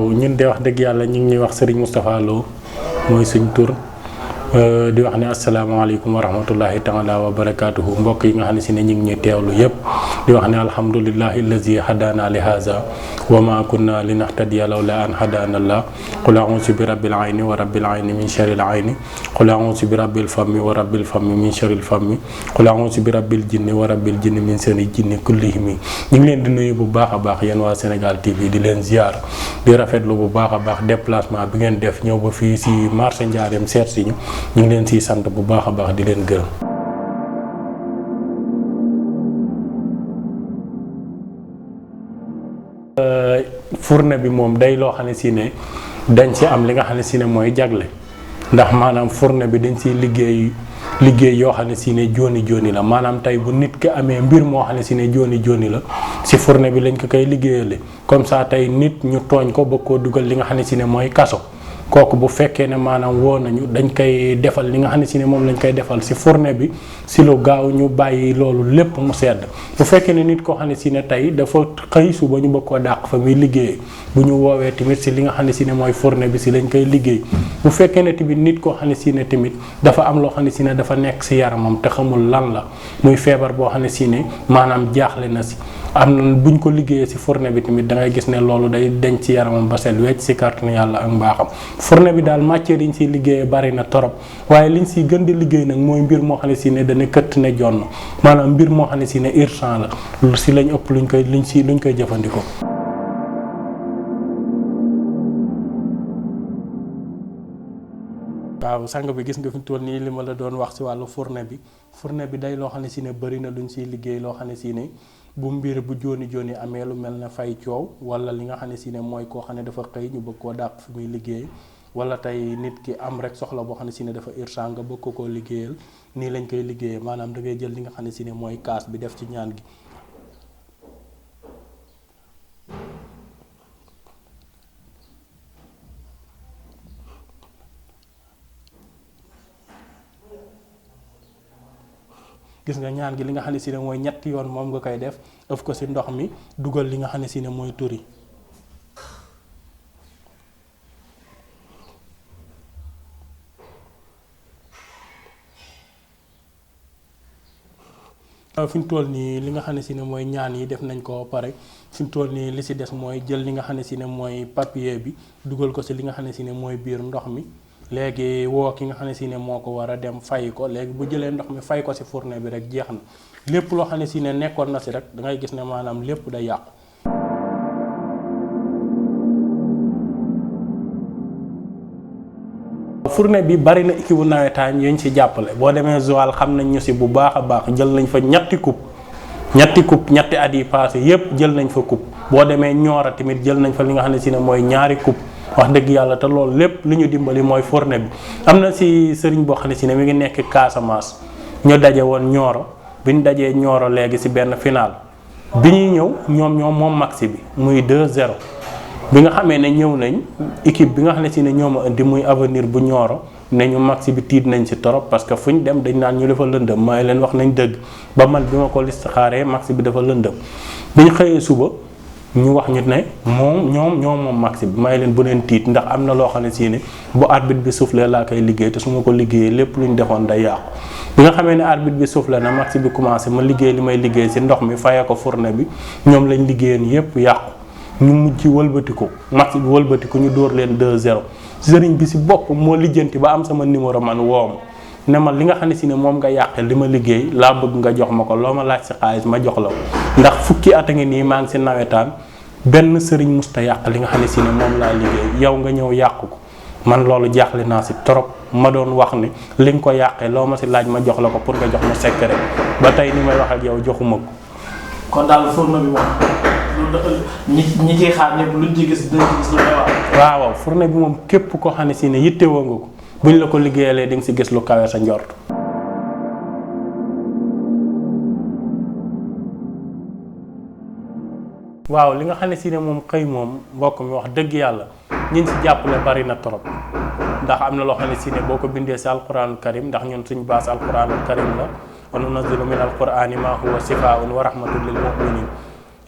ñun de wax dëgg yàlla ñu ngi ñuy wax Serigne Moustapha Lo mooy suñ tur di wax ne asalaamaaleykum wa rahmatullahi taala wa barakaatuhu mbokk yi nga xam ne si ne ñu ngi ñuy teewlu yëpp di wax ne alhamdulillahi allazi hadana li haza wa ma kunna linahtadiya lawla an hadana allah qul a'udhu bi rabbil ayni wa rabbil ayni min sharril ayni qul a'udhu bi rabbil fammi wa rabbil fammi min sharril fammi qul a'udhu bi rabbil jinni wa rabbil jinni min sharril jinni kullihim. ñu ngi leen di nuyu bu baax a baax yéen waa Sénégal TV di leen ziar di rafetlu bu baax a baax déplacement bi ngeen def ñëw ba fii si marché Ndiarème seet si ñu ngi leen siy sant bu baax a baax di leen gërëm. Fourne bi moom day loo xam ne si ne dañ ci am li nga xam ne si ne mooy jagle ndax maanaam fourne bi dañ siy liggéey yoo xam ne si ne jooni la maanaam tey bu nit ki amee mbir moo xam ne si ne jooni la si fourne bi lañ ko koy liggéeyale comme ça tey nit ñu tooñ ko ba koo dugal li nga xam ne si ne mooy kaso. kooku bu fekkee ne maanaam woo nañu dañ koy defal li nga xam ne si ne moom lañ koy defal si fourne bi si lu gaaw ñu bàyyi loolu lépp mu sedd bu fekkee ne nit koo xam ne si ne tey dafa xëy suba ñu bëgg koo dàq fa muy liggéeyee bu ñu woowee tamit si li nga xam ne si ne mooy fourne bi si lañ koy liggéey bu fekkee ne tamit nit koo xam ne si ne tamit dafa am loo xam ne si ne dafa nekk si yaramam te xamul lan la muy feebar boo xam ne si ne maanaam jaaxle na si am na buñ ko liggéeyee si fourne bi tamit da ngay gis ne loolu day denc ci yaramam ba set wecc si kàttanu yàlla ak mbaaxam. fourne bi daal matière yi ñu siy liggéeyee bari na torop waaye liñ siy gën di liggéey nag mooy mbir moo xam ne si ne dana këtt ne jonn maanaam mbir moo xam ne si ne urgent la lu si lañ ëpp luñ koy jëfandikoo. waaw sang bi gis nga fi toll nii li ma la doon wax si wàllu fourne bi day loo xam ne si ne bari na luñ siy liggéey loo xam ne si ne bu mbir bu jooni amee lu mel ne fay coow wala li nga xam ne si ne mooy koo xam ne dafa xëy ñu bëgg koo dàq fi muy liggéey wala tey nit ki am rek soxla boo xam ne si ne dafa urgent nga bëgg koo liggéeyal nii lañ koy liggéeyee maanaam da ngay jël li nga xam ne si ne mooy kaas bi def ci ñaan gi. gis nga ñaan gi li nga xam ne si ne mooy ñetti yoon moom nga koy def ëf ko si ndox mi dugal li nga xam ne si ne mooy turi fi ñu toll nii li nga xam ne si ne mooy ñaan yi def nañ ko pare fi ñu toll nii li si des mooy jël li nga xam ne si ne mooy papier bi dugal ko si li nga xam ne si ne mooy biir ndox mi léegi woo ki nga xam ne si ne moo ko war a dem fay ko léegi bu jëlee ndox mi fay ko si fourne bi rek jeex na lépp loo xam ne si ne nekkoon na si rek da ngay gis ne maanaam lépp day yàqu. fourne bi bari na équipe bu nawetaan yi ñu si jàppale boo demee Joal xam nañ ñu si bu baax a baax jël nañ fa ñetti coupe ñetti at yi passé yépp jël nañ fa coupe boo demee Nioro tamit jël nañ fa li nga xam ne si ne mooy ñaari coupe. wax dëgg yàlla te loolu lépp li ñu dimbali mooy fourne bi am na si sëriñ boo xam ne si ne mi ngi nekk Casamance ñu daje woon Nioro bi ñu dajee Nioro léegi si benn final bi ñuy ñëw ñoom moom maxi bi muy 2-0 bi nga xamee ne ñëw nañ équipe bi nga xam ne si ne ñoo ma indi muy avenir bu Nioro ne ñu maxi bi tiit nañ si torop parce que fu ñu dem dañ naan ñu dafa lëndëm may leen wax nañ dëgg ba man bi ma ko listixaaree maxi bi dafa lëndëm bi ñu xëyee suba ñu wax ñu ne moom maxi bi may leen bu leen tiit ndax am na loo xam ne si ne bu arbitre bi soufflé laa koy liggéey te su ma ko liggéeyee lépp lu ñu defoon day yàqu bi nga xamee ne arbitre bi soufflé na maxi bi commencé ma liggéey li may liggéey si ndox mi fayee ko fourne bi ñoom lañ liggéeyeen yépp yàqu ñu mujj wëlbatiku maxi bi wëlbatiku ñu dóor leen 2-0 sëriñ bi si bopp moo lijjanti ba am sama numéro man woom ne ma li nga xam ne si ne moom nga yàqee li ma liggéey laa bëgg nga jox ma ko loo ma laaj si xaalis ma jox la ko ndax fukki at a ngi nii maa ngi si nawetaan benn sëriñ musta yàq li nga xam ne si ne moom laa liggéey yow nga ñëw yàq ko man loolu jaaxle naa si trop ma doon wax ne li nga ko yàqee loo ma si laaj ma jox la ko pour nga jox ma secret ba tey ni may wax ak yow joxuma ko. kon daal fourne bi moom ñi ciy xaar ñëpp luñ ci gis dinañ ci gis lu koy wax. waaw fourne bi moom képp koo xam ne si ne yittewoo nga ko buñ la ko liggéeyalee di nga si gis lu kawe sa njort. waaw li nga xam ne si ne moom xëy moom mbokk mi wax dëgg yàlla ñi si jàppale bari na trop ndax am na loo xam ne si ne boo ko bindee si alquranul karim ndax ñun suñ baas alquranul karim la wa nunazzilu min alqurani ma huwa shifaa'un wa rahmatun lil mu'minin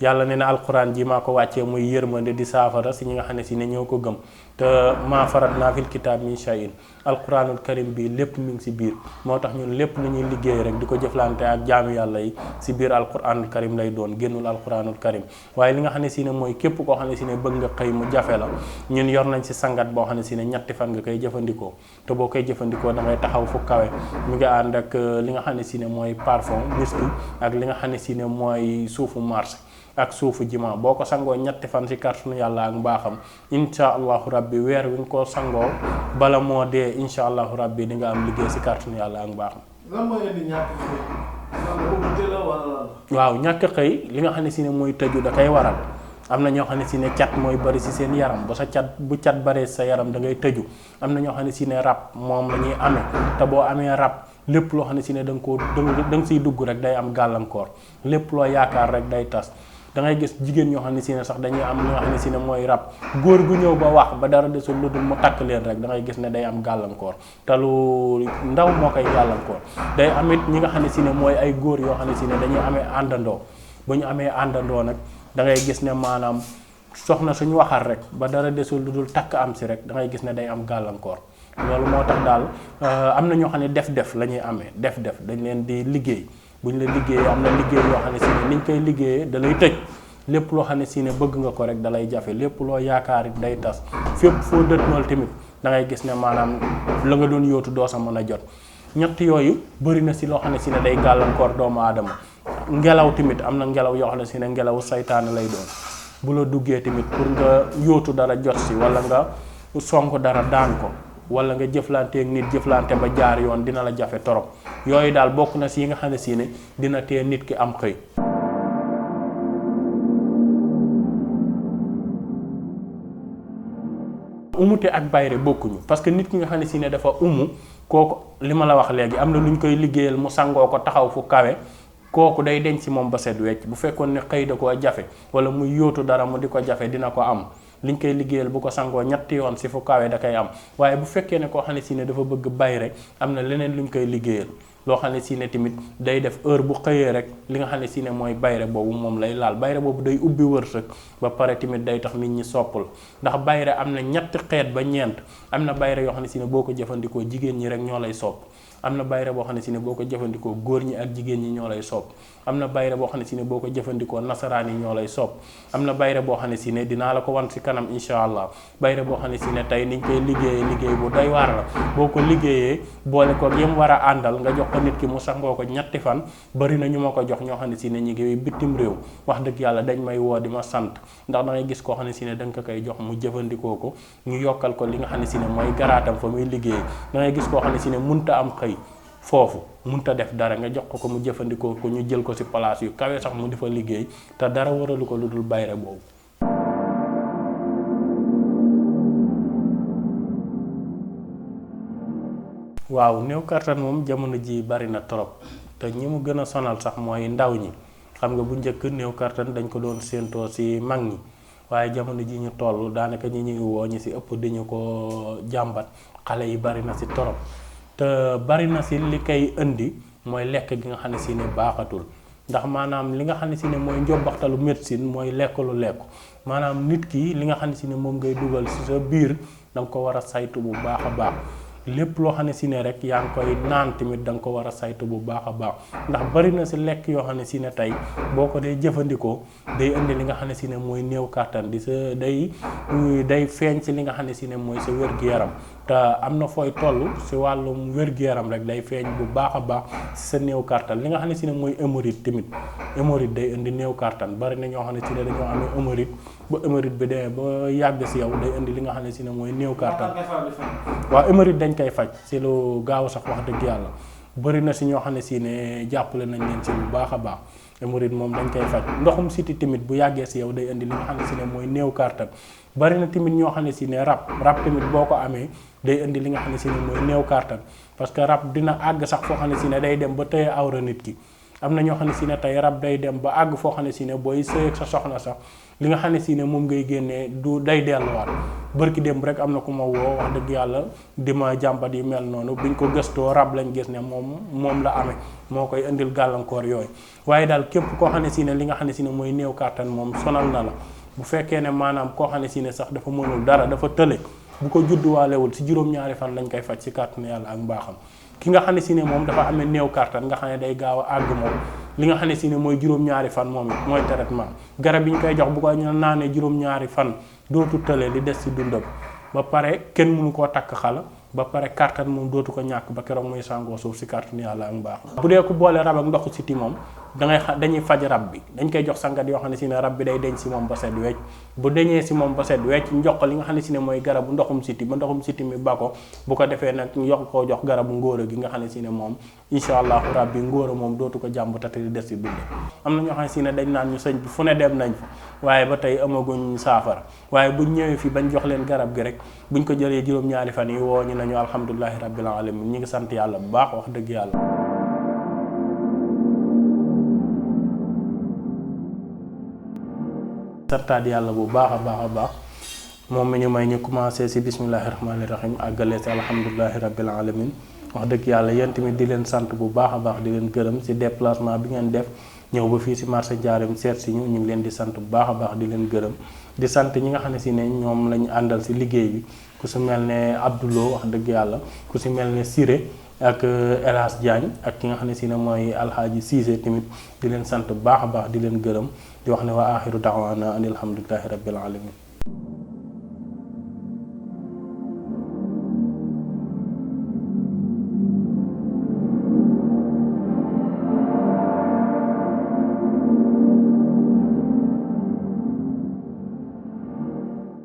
yàlla ne na alquran ji maa ko wàccee muy yërmande di saafara si ñi nga xam ne si ne ñoo ko gëm te maa farat naa fil kitaab min shay'in alquranul karim bi lépp mi ngi si biir moo tax ñun lépp lu ñuy liggéey rek di ko jëflante ak jaamu yàlla yi si biir alquranul karim lay doon génnul alquranul karim waaye li nga xam ne si ne mooy képp koo xam ne si ne bëgg nga xëy mu jafe la ñun yor nañ si sangat boo xam ne si ne ñetti fan nga koy jëfandikoo te boo koy jëfandikoo da ngay taxaw fu kawe mi ngi ànd ak li nga xam ne si ne mooy parfum miski ak li nga xam ne si ne mooy suufu marché ak suufu jima boo ko sangoo ñetti fan si kàttanu yàlla ak mbaaxam insha allahu rabbi weer wi nga ko sangoo bala moo dee insha allahu rabbi di nga am liggéey si kàttanu yàlla ak mbaaxam. lan mooy indi ñàkk xëy waaw ñàkk xëy li nga xam ne si ne mooy tëju da koy waral am na ñoo xam ne si ne cat mooy bari si seen yaram ba sa cat bu cat baree sa yaram da ngay tëju am na ñoo xam ne si ne rab moom la ñuy amee te boo amee rab lépp loo xam ne si ne da nga siy dugg rek day am gàllankoor lépp loo yaakaar rek day tas. da ngay gis jigéen ñoo xam ne si ne sax dañuy am li nga xam ne si ne mooy rab góor gu ñëw ba wax ba dara desul lu dul mu takk leen rek da ngay gis ne day am gàllankoor te lu ndaw moo koy gàllankoor day amit ñi nga xam ne si ne mooy ay góor yoo xam ne si ne dañuy amee àndandoo bu ñu amee àndandoo nag da ngay gis ne maanaam soxna suñu waxal rek ba dara desul lu dul takk am si rek da ngay gis ne day am gàllankoor loolu moo tax daal am na ñoo xam ne def-def la ñuy amee def-def dañ leen di liggéey bu ñu la liggéeyee am na liggéey yoo xam ne si ne niñ koy liggéeyee da lay tëj lépp loo xam ne si ne bëgg nga ko rek da lay jafe lépp loo yaakaar it day tas fépp foo dëtmal tamit da ngay gis ne maanaam la nga doon yóotu doo sa mën a jot ñett yooyu bëri na si loo xam ne si ne day gàllankoor doomu aadama ngelaw tamit am na ngelaw yoo xam ne si ne ngelaw saytaane lay doon bu la duggee tamit pour nga yóotu dara jot si wala nga sonk dara daan ko wala nga jëflanteeg nit jëflante ba jaar yoon dina la jafe torop yooyu daal bokk na si yi nga xam ne si ne dina tee nit ki am xëy. umute ak bayre bokkuñu parce que nit ki nga xam ne si ne dafa kooku li ma la wax léegi am na lu ñu koy liggéeyal mu sangoo ko taxaw fu kawe kooku day denc ci moom ba set wecc bu fekkoon ne xëy da koo jafe wala muy yóotu dara mu di ko jafe dina ko am. liñ koy liggéeyal bu ko sangoo ñetti yoon si fu kawe da koy am waaye bu fekkee ne koo xam ne si ne dafa bëgg bay rek am na leneen luñ koy liggéeyal loo xam ne si ne tamit day def heure bu xëyee rek li nga xam ne si ne mooy bayre boobu moom lay laal bayre boobu day ubbi wërsëg ba pare tamit day tax nit ñi soppal ndax bayre am na ñetti xeet ba ñeent am na bayre yoo xam ne si ne boo ko jëfandikoo jigéen ñi rek ñoo lay sopp am na bayre boo xam ne si ne boo ko jëfandikoo góor ñi ak jigéen ñi ñoo lay sopp am na bayre boo xam ne si ne boo ko jëfandikoo nasaraan yi ñoo lay sopp am na bayre boo xam ne si ne dinaa la ko wan si kanam insha allah bayre boo xam ne si ne tey niñ koy liggéeyee liggéey bu doy waar la boo ko liggéeyee boole ko yem war a àndal nga jox ko nit ki mu sangoo ko ñetti fan bari na ñu ma ko jox ñoo xam ne si ne ñi ngi bitim réew wax dëgg yàlla dañ may woo di ma sant ndax da ngay gis koo xam ne si ne da nga ko koy jox mu jëfandikoo ko ñu yokkal ko li nga xam ne si ne mooy garaatam fa muy liggéey da ngay gis koo xam ne si ne munta am xëy foofu munta def dara nga jox ko mu jëfandikoo ko ñu jël ko ci place yu kawe sax mu di fa liggéey te dara waralu ko lu dul bayre boobu. waaw néew kattan moom jamono ji bari na trop te ñi mu gën a sonal sax mooy ndaw ñi xam nga bu njëkk néew kattan dañ ko doon séentoo ci mag ñi waaye jamono ji ñu toll daanaka ñi ñuy woo ñi ci ëpp dañu ko jàmbat xale yi bari na ci trop. te bari na si li koy indi mooy lekk gi nga xam ne si ne baaxatul ndax maanaam li nga xam ne si ne mooy njobbaxtalu médecine mooy lekk lu lekk maanaam nit ki li nga xam ne si ne moom ngay dugal si sa biir da nga ko war a saytu bu baax a baax lépp loo xam ne si ne rek yaa ngi koy naan tamit da nga ko war a saytu bu baax a baax ndax bari na si lekk yoo xam ne si ne tey boo ko dee jëfandikoo day indi li nga xam ne si ne mooy néew kàttan di sa day feeñ si li nga xam ne si ne mooy sa wér-gu-yaram te am na fooy toll si wàllum wér-gu-yaram rek day feeñ bu baax a baax si sa néew kàttan li nga xam ne si ne mooy hémorroïde tamit hémorroïde day indi néew kàttan bari na ñoo xam ne si ne dañoo amee hémorroïde ba hémorroïde bi demee ba yàgg si yow day indi li nga xam ne si ne mooy néew kàttan waaw hémorroïde dañ koy faj si lu gaaw sax wax dëgg yàlla bari na si ñoo xam ne si ne jàppale nañ leen si bu baax a baax hémorroïde moom dañ koy faj ndoxum siti tamit bu yàggee si yow day indi li nga xam ne si ne mooy néew kàttan bari na tamit ñoo xam ne si ne rab tamit boo ko amee day indi li nga xam ne si ne mooy néew kàttan parce que rab dina àgg sax foo xam ne si ne day dem ba tëye awra nit ki am na ñoo xam ne si ne tey rab day dem ba àgg foo xam ne si ne booy sëy ak sa soxna sax li nga xam ne si ne moom ngay génnee du day delluwaat. bërki démb rek am na ku ma woo wax dëgg yàlla di ma jàmbat yi mel noonu biñ ko gëstoo rab lañ gis ne moom la amee moo koy indil gàllankoor yooyu. waaye daal képp koo xam ne si ne li nga xam ne si ne mooy néew kàttan moom sonal na la bu fekkee ne maanaam koo xam ne si ne sax dafa mënul dara dafa tële bu ko judduwaalewul si juróom-ñaari fan lañ koy faj si kàttan yàlla ak mbaaxam. ki nga xam ne si ne moom dafa amee néew kàttan nga xam ne day gaaw a àgg moom li nga xam ne si ne mooy juróom-ñaari fan moom it mooy traitement garab yi ñu koy jox bu ko naanee juróom-ñaari fan dootu tële li des si dundam ba pare kenn mënu koo takk xala ba pare kàttan moom dootu ko ñàkk ba keroog muy sàngoo suuf si kàttan yàlla ak mbaaxam. bu dee ku boole rab ak ndoxu siti moom dañuy faj rab bi dañ koy jox sangat yoo xam ne si ne rab bi day deñ si moom ba set wecc bu deñee si moom ba set wecc njox ko li nga xam ne si ne mooy garabu ndoxum siti ba ndoxum siti mi ba ko bu ko defee nag yokk koo jox garabu ngóora gi nga xam ne si ne moom incha allahu rabbi ngóora moom dootu ko jàmbatati di des si dund. am na ñoo xam ne si ne dañ naan ñu sëñ bi fu ne dem nañ fa waaye ba tey amaguñ saafara waaye buñ ñëwee fi bañ jox leen garab gi rek buñ ko jëlee juróom-ñaari fan yi woo ñu nañu alhamdulilahi rabbil alamin ñi ngi sant yàlla bu baax wax dëgg yàlla. sartaat yàlla bu baax a baax moom mi ñu may ñu commencé si bismillahi rahmaani rahim àggale si alhamdulilahi rabbil alamin wax dëgg yàlla yéen tamit di leen sant bu baax a baax di leen gërëm si déplacement bi ngeen def ñëw ba fii si marché Ndiarème seet si ñu ngi leen di sant bu baax a baax di leen gërëm di sant ñi nga xam ne si ne ñoom lañu àndal si liggéey bi ku si mel ne Abdoulo wax dëgg yàlla ku si mel ne Siré ak El Hadj Diagne ak ki nga xam ne si ne mooy Alxaaji Cissé tamit di leen sant bu baax a baax di leen gërëm di wax ne wa axiru da'waana an alhamdulillahi rabbil alamin